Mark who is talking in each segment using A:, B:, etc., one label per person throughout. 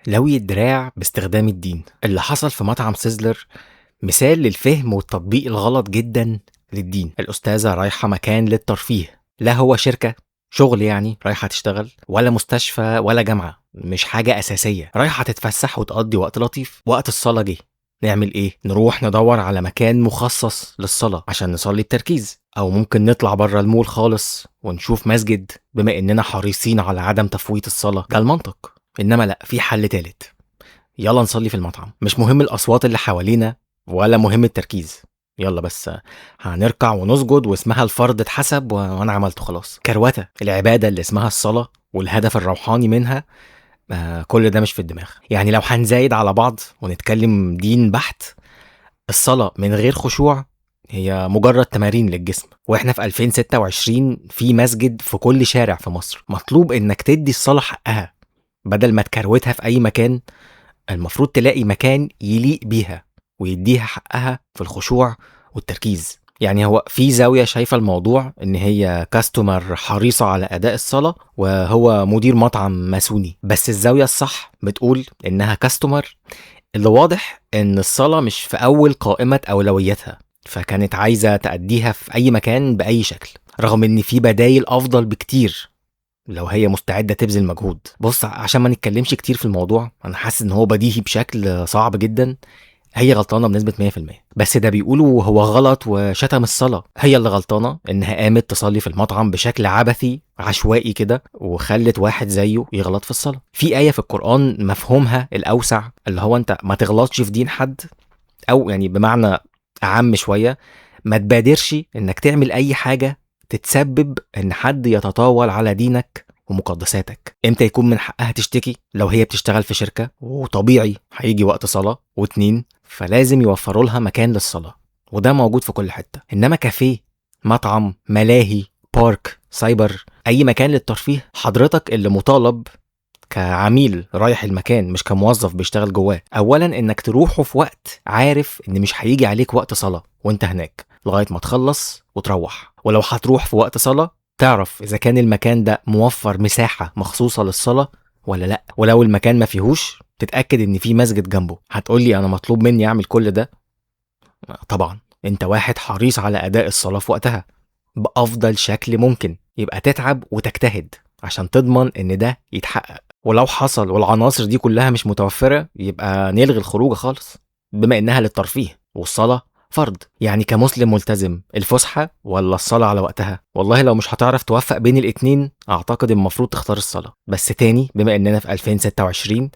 A: لوي الدراع باستخدام الدين. اللي حصل في مطعم سيزلر مثال للفهم والتطبيق الغلط جدا للدين. الأستاذة رايحة مكان للترفيه، لا هو شركة شغل يعني رايحة تشتغل، ولا مستشفى ولا جامعة، مش حاجة أساسية، رايحة تتفسح وتقضي وقت لطيف. وقت الصلاة جه، نعمل إيه؟ نروح ندور على مكان مخصص للصلاة عشان نصلي بتركيز، أو ممكن نطلع بره المول خالص ونشوف مسجد بما إننا حريصين على عدم تفويت الصلاة. ده المنطق. إنما لأ، في حل تالت، يلا نصلي في المطعم. مش مهم الأصوات اللي حوالينا ولا مهم التركيز، يلا بس هنركع ونسجد واسمها الفرض اتحسب وانا عملته خلاص. كروته العبادة اللي اسمها الصلاة والهدف الروحاني منها، كل ده مش في الدماغ. يعني لو هنزايد على بعض ونتكلم دين بحت، الصلاة من غير خشوع هي مجرد تمارين للجسم. واحنا في 2026 في مسجد في كل شارع في مصر، مطلوب انك تدي الصلاة حقها بدل ما تكروتها في اي مكان. المفروض تلاقي مكان يليق بيها ويديها حقها في الخشوع والتركيز. يعني هو في زاوية شايفة الموضوع إن هي كاستمر حريصة على أداء الصلاة وهو مدير مطعم ماسوني، بس الزاوية الصح بتقول إنها كاستمر اللي واضح إن الصلاة مش في أول قائمة أولوياتها، فكانت عايزة تأديها في أي مكان بأي شكل، رغم إن في بدايل أفضل بكتير لو هي مستعدة تبذل مجهود. بص، عشان ما نتكلمش كتير في الموضوع، أنا حاسس إن هو بديهي بشكل صعب جدا، هي غلطانة بنسبة 100%، بس ده بيقولوا هو غلط وشتم الصلاة. هي اللي غلطانة إنها قامت تصلي في المطعم بشكل عبثي عشوائي كده وخلت واحد زيه يغلط في الصلاة. في آية في القرآن مفهومها الأوسع اللي هو أنت ما تغلطش في دين حد، أو يعني بمعنى أعم شوية ما تبادرش إنك تعمل أي حاجة تتسبب إن حد يتطاول على دينك ومقدساتك. امتى يكون من حقها تشتكي؟ لو هي بتشتغل في شركة وطبيعي هيجي وقت صلاة واتنين، فلازم يوفروا لها مكان للصلاة، وده موجود في كل حتة. إنما كافيه، مطعم، ملاهي، park، سايبر، أي مكان للترفيه، حضرتك اللي مطالب كعميل رايح المكان مش كموظف بيشتغل جواه، أولا إنك تروحه في وقت عارف إن مش هيجي عليك وقت صلاة وإنت هناك لغاية ما تخلص وتروح. ولو هتروح في وقت صلاة تعرف إذا كان المكان ده موفر مساحة مخصوصة للصلاة ولا لأ، ولو المكان ما فيهوش تتأكد إن في مسجد جنبه. هتقولي أنا مطلوب مني أعمل كل ده؟ طبعا أنت واحد حريص على أداء الصلاة في وقتها بأفضل شكل ممكن، يبقى تتعب وتجتهد عشان تضمن إن ده يتحقق. ولو حصل والعناصر دي كلها مش متوفرة يبقى نلغي الخروج خالص بما إنها للترفيه والصلاة فرض. يعني كمسلم ملتزم، الفسحة ولا الصلاة على وقتها؟ والله لو مش هتعرف توفق بين الاتنين أعتقد المفروض تختار الصلاة. بس تاني بما إننا في 2026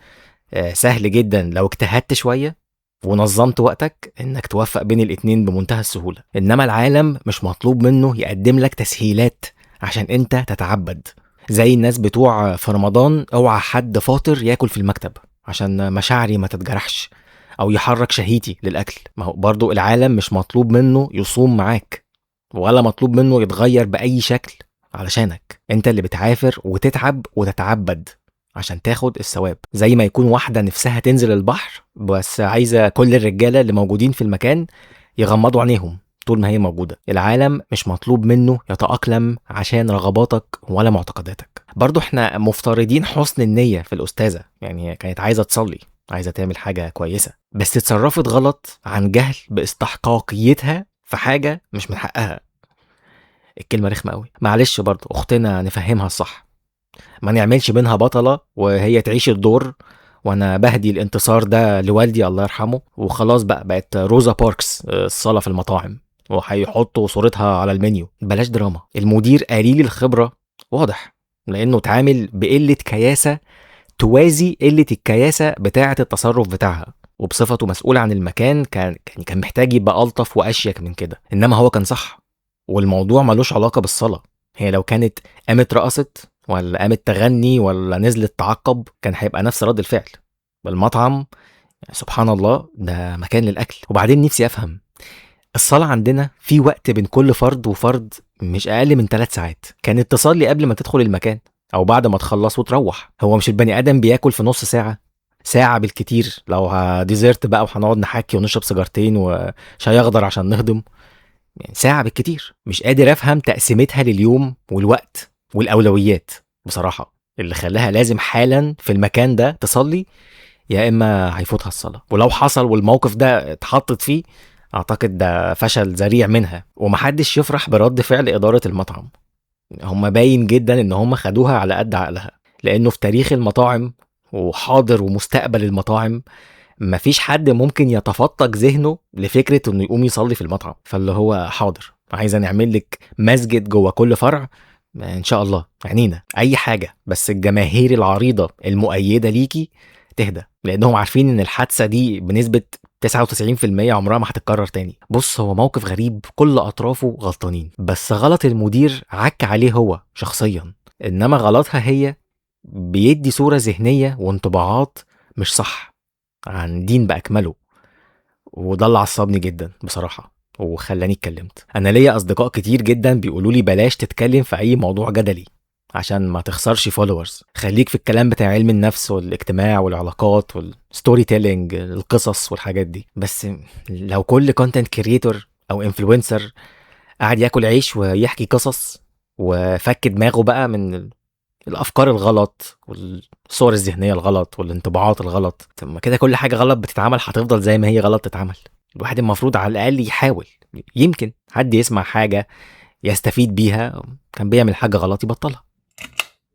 A: سهل جدا لو اجتهدت شوية ونظمت وقتك إنك توفق بين الاتنين بمنتهى السهولة. إنما العالم مش مطلوب منه يقدم لك تسهيلات عشان أنت تتعبد، زي الناس بتوع في رمضان اوعى حد فاطر ياكل في المكتب عشان مشاعري ما تتجرحش او يحرك شهيتي للاكل. ما هو برضو العالم مش مطلوب منه يصوم معاك ولا مطلوب منه يتغير باي شكل علشانك، انت اللي بتعافر وتتعب وتتعبد عشان تاخد الثواب. زي ما يكون واحدة نفسها تنزل البحر بس عايزة كل الرجالة اللي موجودين في المكان يغمضوا عينيهم طول ما هي موجودة. العالم مش مطلوب منه يتأقلم عشان رغباتك ولا معتقداتك. برضو احنا مفترضين حسن النية في الأستاذة، يعني هي كانت عايزة تصلي، عايزة تعمل حاجة كويسة، بس اتصرفت غلط عن جهل باستحقاقيتها في حاجة مش من حقها. الكلمة رخمة قوي، معلش برضو أختنا نفهمها الصح، ما نعملش منها بطلة وهي تعيش الدور وانا بهدي الانتصار ده لوالدي الله يرحمه وخلاص بقى بقت روزا باركس الصلاة في المطاعم وهيحطوا صورتها على المنيو. بلاش دراما. المدير قليل الخبرة واضح لأنه اتعامل بقلة كياسة توازي قلة الكياسة بتاعة التصرف بتاعها، وبصفته مسؤول عن المكان كان محتاج يبقى ألطف وأشيك من كده. إنما هو كان صح، والموضوع ملوش علاقة بالصلاة. هي لو كانت قامت رقصت ولا قامت تغني ولا نزلت تعقب كان هيبقى نفس رد الفعل. بالمطعم سبحان الله ده مكان للأكل. وبعدين نفسي أفهم الصلاة عندنا في وقت بين كل فرد وفرد مش أقل من 3 ساعات، كانت تصلي قبل ما تدخل المكان أو بعد ما تخلص وتروح. هو مش البني آدم بياكل في نص ساعة، ساعة بالكتير لو dessert بقى وهنقعد نحكي ونشرب سيجارتين وشاي أخضر عشان نهضم، يعني ساعة بالكتير. مش قادر أفهم تقسيمتها لليوم والوقت والأولويات بصراحة. اللي خلاها لازم حالا في المكان ده تصلي، يا اما هيفوتها الصلاة. ولو حصل والموقف ده اتحطت فيه، اعتقد ده فشل ذريع منها. ومحدش يفرح برد فعل ادارة المطعم، هم باين جدا ان هم خدوها على قد عقلها، لانه في تاريخ المطاعم وحاضر ومستقبل المطاعم مفيش حد ممكن يتفتق ذهنه لفكرة انه يقوم يصلي في المطعم. فاللي هو حاضر، عايزه نعمل لك مسجد جوه كل فرع ان شاء الله، عنينا اي حاجة، بس الجماهير العريضة المؤيدة ليكي تهدى، لانهم عارفين ان الحادثة دي بنسبة 99% عمرها ما هتتكرر تاني. بص، هو موقف غريب، كل اطرافه غلطانين، بس غلط المدير عك عليه هو شخصيا، انما غلطها هي بيدي صوره ذهنية وانطباعات مش صح عن دين باكمله، وده اللي عصبني جدا بصراحة وخلاني اتكلمت. انا ليا اصدقاء كتير جدا بيقولوا لي بلاش تتكلم في اي موضوع جدلي عشان ما تخسرش followers، خليك في الكلام بتاع علم النفس والاجتماع والعلاقات وال storytelling، القصص والحاجات دي. بس لو كل content creator او influencer قاعد ياكل عيش ويحكي قصص وفك دماغه بقى من الافكار الغلط والصور الذهنية الغلط والانطباعات الغلط، طب ما كده كل حاجة غلط بتتعمل هتفضل زي ما هي غلط تتعمل. الواحد المفروض على الاقل يحاول، يمكن حد يسمع حاجة يستفيد بيها، كان بيعمل حاجة غلط يبطلها.